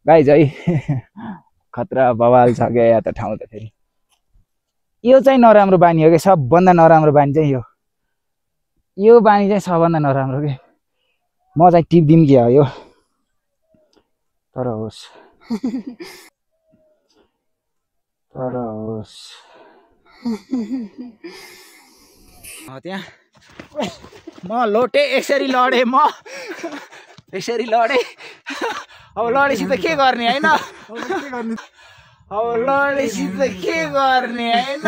Guys है खतरा बवाल छ क्या या त ठाउँ त फेरि यो चाहिँ नराम्रो बानी हो कि सबभन्दा नराम्रो बानी चाहिँ यो बानी चाहिँ सबभन्दा नराम्रो के म चाहिँ टिप्दिम के हो यो तर होस् त्यहाँ म लोटे यसरी लडे म यसरी लडे अब लडेपछि त के गर्ने हैन अब लडेपछि त के गर्ने हैन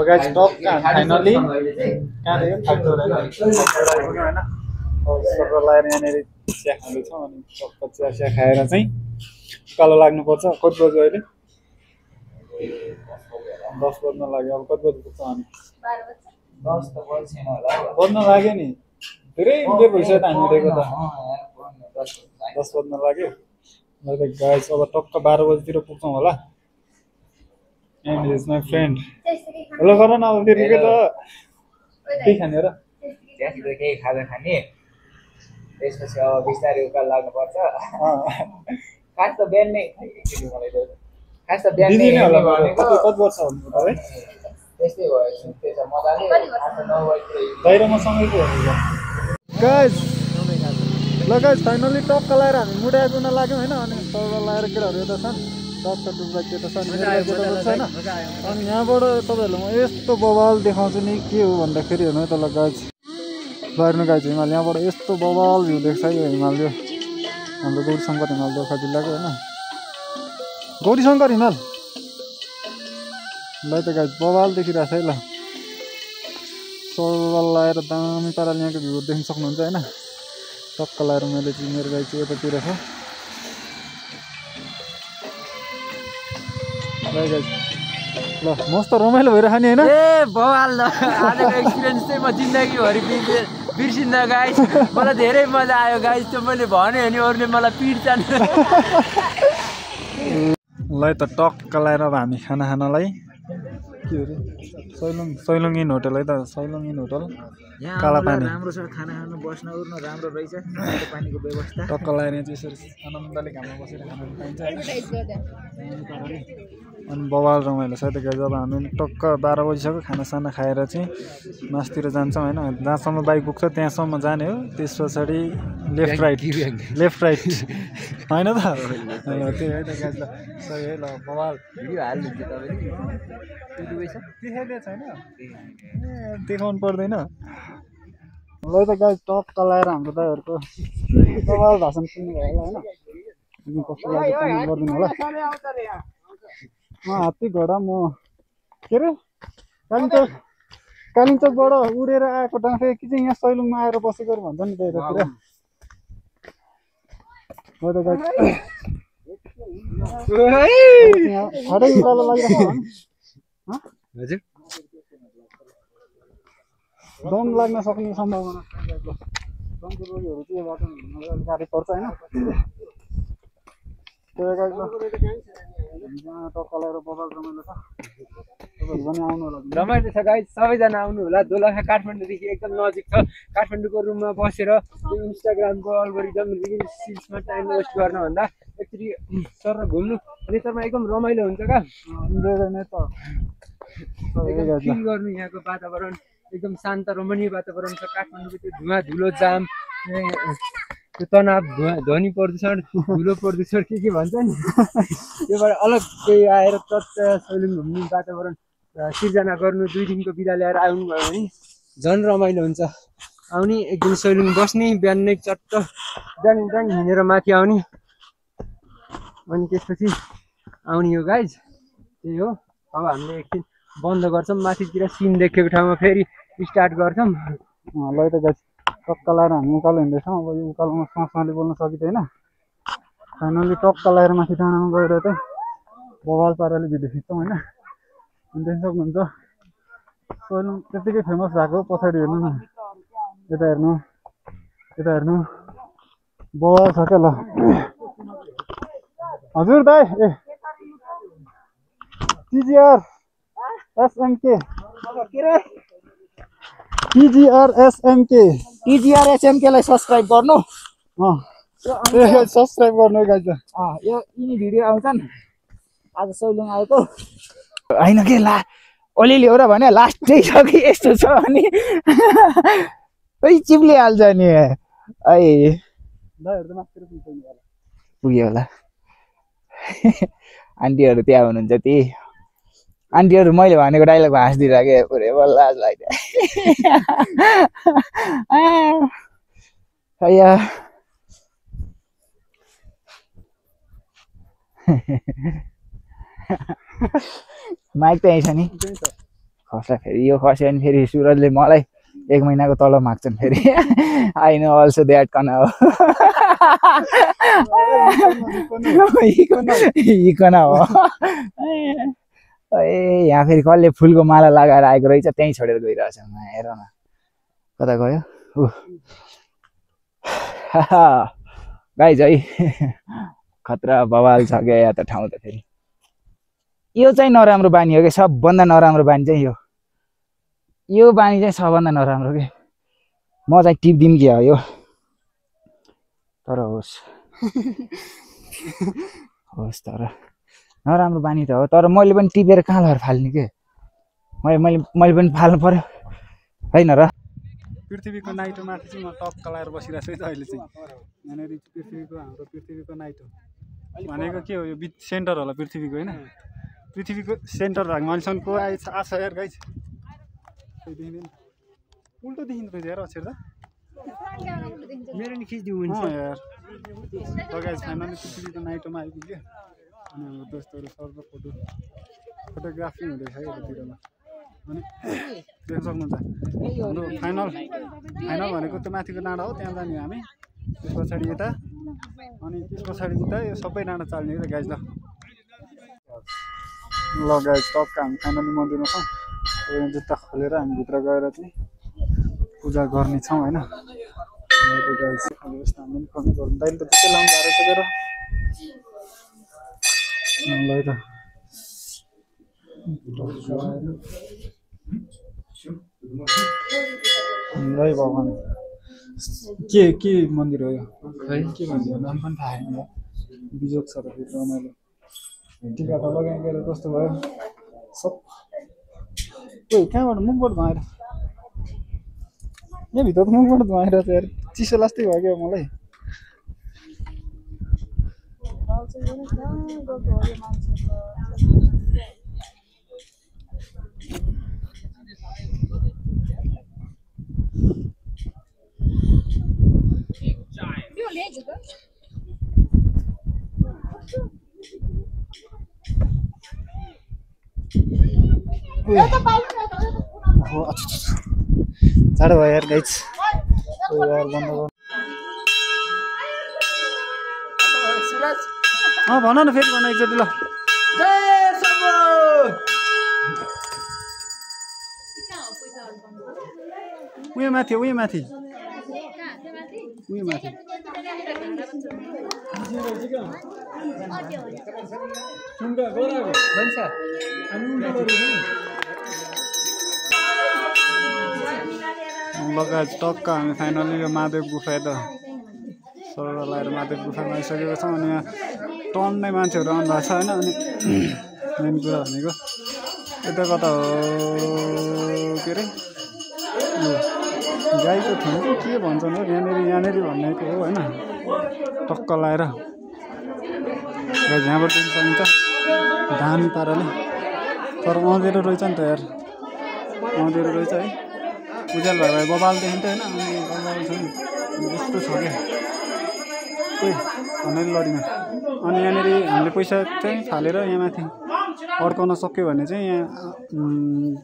गाइस टप फाइनली कहाँ रह्यो फाइटो हैन सबै लाएर यहाँनेर चिया खाँदैछ अनि टक्क चिया खाएर चाहिँ उकालो लाग्नुपर्छ कति बज्यो अहिले 10 बज्न लाग्यो अब कति बजे पुग्छ हामी 10 त बज्दैन होला बज्न लाग्यो नि धेरै लेट भइसक्यो त हामी उठेको त 10 बज्न लाग्यो ल त गाइस अब टक्क 12 बजेतिर पुग्छौँ होला and he is my friend hello गर न अब फेरि के त के खाने र त्यहाँतिर केही खाजा खाने त्यसपछि अब बिस्तारै उकालो लाग्नुपर्छ खास त बिहान नै खास त बिहान नै होला कति वर्ष हुनु तपाईँ त्यस्तै भयो सुत्दै छ मजाले 8-9 बजेतिर बाहिर म सँगैको हो गाइस ल गाइस फाइनली टक्क लाएर हामी मुडा आइपुग्न लाग्यौँ हैन अनि सर्भर लाएर केटाहरू यता छन् टक्क डुब्दा के त छ नि छैन अनि यहाँबाट तपाईँहरूलाई म यस्तो बवाल देखाउँछु नि के हो भन्दाखेरि हेर्नु है त ल गाइस हेर्नु गाइस हिमाल यहाँबाट यस्तो बवाल भ्यू देख्छ यो हिमाल यो हाम्रो गौरीशङ्कर हिमाल दोलखा जिल्लाको होइन गौरीशङ्कर हिमाल ल त गाइस बवाल देखिरहेछ है ल सर्भर लाएर दामी पाराले यहाँको भ्यूहरू देख्न सक्नुहुन्छ होइन टक्क लाएर मैले चाहिँ मेरो गाई चाहिँ यतातिर छ ल मस्त रमाइलो भइरहेको नि होइन ए बवाल आजको एक्सपिरियन्स चाहिँ म जिन्दगीभरि बिर्सिँदा गाइस मलाई धेरै मजा आयो गाइस त्यो मैले भने नि अरूले मलाई पिट्छन् ल त टक्क लाएर अब हामी खाना खानलाई के अरे सैलुङ इन होटल है त सैलुङ इन होटल काला पानी राम्रो छ खाना खानु बस्न उर्न राम्रो रहेछ पानीको व्यवस्था टक्क लाएर चाहिँ यसरी आनन्दले घाममा बसेर खान पाइन्छ अनि बवाल रमाइलो छ त जब हामी टक्क 12 बजीसक्यो खानासाना खाएर चाहिँ मासतिर जान्छौँ होइन जहाँसम्म बाइक पुग्छ त्यहाँसम्म जाने हो त्यस पछाडि लेफ्ट राइट होइन त त्यही है त गाइस ल सही है ल बवाल भिडियो हाल्नुहुन्छ तपाईँले देखाइदिएको छैन देखाउनु पर्दैन ल त गाइस टक्क लाएर हाम्रो दाइहरूको बवाल भाषण सुन्नुभयो होला होइन कस्तो लाग्यो कमेन्ट गरिदिनु होला हात्ती घोडा म के अरे कालिम्पोङबाट उडेर आएको डाँफे कि चाहिँ यहाँ सैलुङमा आएर बसेको भन्छ नि त्यतातिर छाडै उकालो लागिरहेको हजुर दम लाग्न सक्ने सम्भावना दमको रोगीहरू चाहिँ बाटो गाडी पर्छ होइन रमाइलो छ गाइस सबैजना आउनु होला दोलखा काठमाडौँदेखि एकदम नजिक छ काठमाडौँको रुममा बसेर इन्स्टाग्रामको अल्गोरिदम रिल्समा टाइम वेस्ट गर्नुभन्दा एकचोटि सर घुम्नु नेचरमा एकदम रमाइलो हुन्छ क्या फिल गर्नु यहाँको वातावरण एकदम शान्त रमणीय वातावरण छ काठमाडौँको त्यो धुवा धुलो जाम त्यो तनाव ध्वनि प्रदूषण धुलो प्रदूषण के भन्छ नि त्योबाट अलग केही आएर चट्ट सैलुङ घुम्ने वातावरण सिर्जना गर्नु 2 दिनको बिदा ल्याएर आउनुभयो भने झन् रमाइलो हुन्छ आउने एक दिन सैलुङ बस्ने बिहान नै चट्ट बिहान हिँडेर माथि आउने अनि त्यसपछि आउने हो गाइज त्यही हो अब हामीले एकछिन बन्द गर्छौँ माथितिर सिन देखेको ठाउँमा फेरि स्टार्ट गर्छौँ ल त गाइज टक्क लाएर हामी उकालो हिँड्दैछौँ अब यो उकालोमा सासले बोल्न सकिँदैन फाइनली टक्क लाएर माथि डाँडामा गएर चाहिँ बवाल पाराले भिडियो खिच्छौँ होइन। अनि देख्न सक्नुहुन्छ सोलुङ त्यत्तिकै फेमस भएको पछाडि हेर्नु न, यता हेर्नु यता हेर्नु बवाल छ क्या ल। हजुर दाइ ए TGR SMK TGR SMK लाई सब्स्क्राइब गर्नु। सब्स्क्राइब गर्नु गाइज। यो यिनी भिडियो आउँछन् आज सोलुङ आएको होइन के ला अलिअलि हो र भने लास्टै छ कि यस्तो छ अनि खै चिप्लिहाल्छ नि। पुग्यो होला आन्टीहरू त्यहाँ हुनुहुन्छ ती आन्टीहरू मैले भनेको डाइलग हाँसिदिइरहेको पुरै बल्ल लाज लाग्यो। माइक त यहीँ छ नि खस्ला फेरि यो खस्यो भने फेरि सुरजले मलाई 1 महिनाको तलब माग्छन् फेरि। आई नो अल्सो द्याट कन हो इकन हो। यहाँ फेरि कसले फुलको माला लगाएर आएको रहेछ त्यहीँ छोडेर गइरहेछ। हेर न कता गयो गाइज है खतरा बवाल छ क्या यहाँ त ठाउँ त। फेरि यो चाहिँ नराम्रो बानी हो कि सबभन्दा नराम्रो बानी चाहिँ यो बानी चाहिँ सबभन्दा नराम्रो के म चाहिँ टिप्दिम कि हो यो तर होस् होस् तर नराम्रो बानी त हो तर मैले पनि टिपेर कहाँ लगेर फाल्ने के मैले पनि फाल्नु पर्यो होइन र। पृथ्वीको नाइटोमाथि चाहिँ म टक्क लगाएर बसिरहेको छु अहिले चाहिँ। यहाँनिर हाम्रो पृथ्वीको नाइटो भनेको के हो यो बिच सेन्टर होला पृथ्वीको होइन। पृथ्वीको सेन्टर भएको मान्छेसँग को आछ यार गाइज देखिँदैन उल्टो देखिँदो रहेछ यार अक्षर त मेरो नि खिच्दिउ हुन्छ यार। गाइज फाइनली पृथ्वीको नाइटोमा आइपुग्यो अनि हाम्रो दोस्तहरू सर्व फोटोग्राफी हुँदैछ यतातिरमा। अनि देख्न सक्नुहुन्छ हाम्रो फाइनल भनेको त्यो माथिको डाँडा हो त्यहाँ जाने हामी। त्यस पछाडि यता अनि त्यस पछाडि उता यो सबै डाँडा चाल्ने हो गाइज ल। ल गाइज टक्क हामी फाइनली मन्दिरमा छौँ। जुत्ता खोलेर हामी भित्र गएर चाहिँ पूजा गर्नेछौँ होइन। गाइज हामी खोल्नु पर्यो दाइले त जुत्ता लाउनु भएको ल भगवान के मन्दिर हो यो खै के भन्छ नाम पनि थाहा छैन बिजोग छ त फेरि रमाइलो टिका त लगाइ गएर कस्तो भयो सब ओइ कहाँबाट मुखबाट धुवाएर यहाँभित्र त मुखबाट धुवाएर त यार चिसो लास्टै भयो क्या मलाई। जाडो भयो यार गाइज भन न फेरि भन एकचोटि ल। उयो माथि लगायत टक्क हामी फाइनली यो महादेव गुफा त सरर लगाएर महादेव गुफामा आइसकेको छौँ। अनि यहाँ टन्नै मान्छेहरू आउनु भएको छ होइन। अनि मेन कुरा भनेको यता कता हो के अरे गाईको थिएन के भन्छन् हो यहाँनिर भनेको हो होइन। टक्क लगाएर यहाँबाट पनि सकिन्छ दामी पाराले तर अँधेरो रहेछ नि त यार अँधेरो रहेछ है। उज्यालो भयो भए बबाल देखिन्थ्यो होइन। अनि बबाल छ नि यस्तो छ क्या कोही भनेर लडीमा। अनि यहाँनिर हामीले पैसा चाहिँ फालेर यहाँ माथि अड्काउन सक्यो भने चाहिँ यहाँ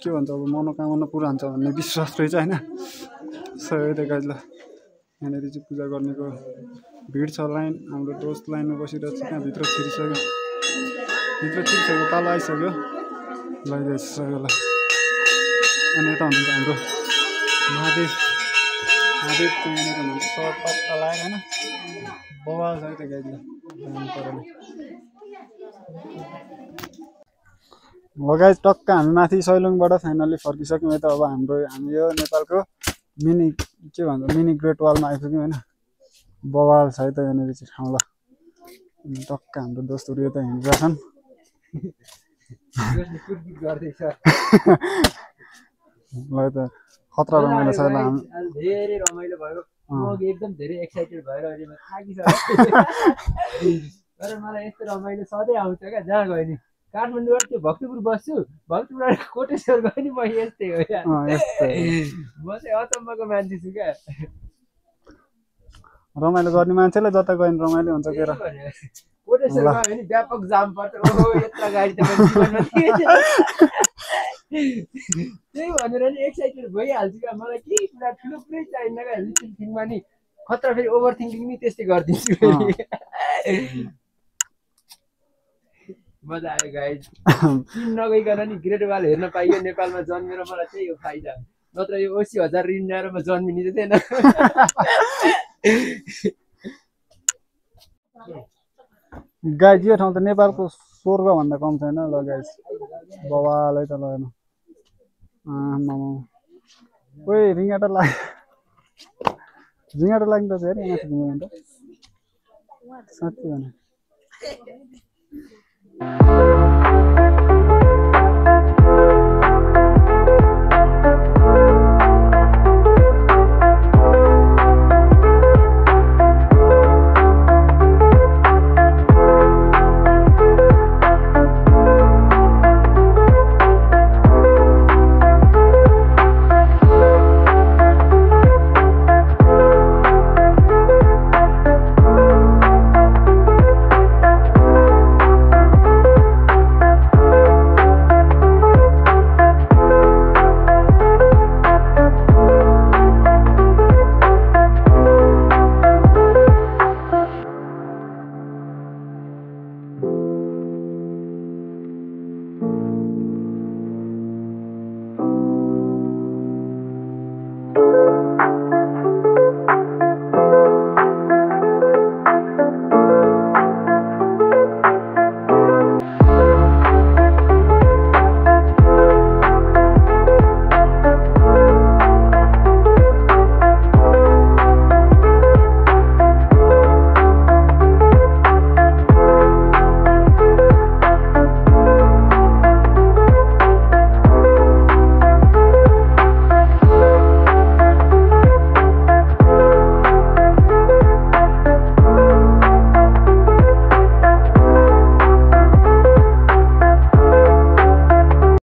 के भन्छ अब मनोकामना पुरा हुन्छ भन्ने विश्वास रहेछ होइन। सो यता गाइज ल यहाँनिर चाहिँ पूजा गर्नेको भिड छ लाइन। हाम्रो दोस्त लाइनमा बसिरहेको छ त्यहाँभित्र छिरिसक्यो भित्र चिप्सहरूको पालो आइसक्यो लैजाइछ सबैलाई अनि यता हुनुहुन्छ हाम्रो महादेव चाहिँ यहाँनिर हुनुहुन्छ सर्ट पत्ता लगाएर होइन बवाल छ है त्यो गाइडलाई गाइज टक्क हामी माथि सैलुङबाट फाइनल्ली फर्किसक्यौँ है त अब हामी यो नेपालको मिनी के भन्छ मिनी ग्रेट वालमा आइपुग्यौँ होइन बवाल छ है त यहाँनिर चाहिँ ठाउँ ल टक्क हाम्रो दोस्तहरू यता हिँडिरहेछन् ल त खतरा रमाइलो छ ल धेरै रमाइलो भयो म एकदम धेरै एक्साइटेड भएर अहिले म थाकिसकेँ तर मलाई यस्तो रमाइलो सधैँ आउँछ क्या जहाँ गयो नि काठमाडौँबाट त्यो भक्तपुर बस्छु भक्तपुरबाट कोटेश्वर गयो नि म यस्तै हो क्या म चाहिँ अचम्मको मान्छे छु क्या रमाइलो गर्ने मान्छेलाई जता गयो नि रमाइलो हुन्छ के र कोटेश्वर गयो भने व्यापक जाम पर्छ ओहो यत्रो गाडी त मैले जीवनमा त्यही भनेर नि एक्साइटेड भइहाल्छु क्या मलाई केही कुरा ठुलो कुरै चाहिन्न क्या लिटिल थिङमा नि खतरा फेरि ओभर थिङ्किङ नि त्यस्तै गरिदिन्छु मजा आयो गाइज किन नगइकन नि ग्रेट वाल हेर्न पाइयो नेपालमा जन्मेर मलाई त्यही हो फाइदा नत्र यो 80,000 ऋण ल्याएर म जन्मिने चाहिँ थिएन गाइज यो ठाउँ त नेपालको स्वर्गभन्दा कम छैन ल गाइज बवाल है त ल हेर्नु ओइ रिङ्गाटा लाग्नु त हेर माथि घुम्नु त साँच्चै भने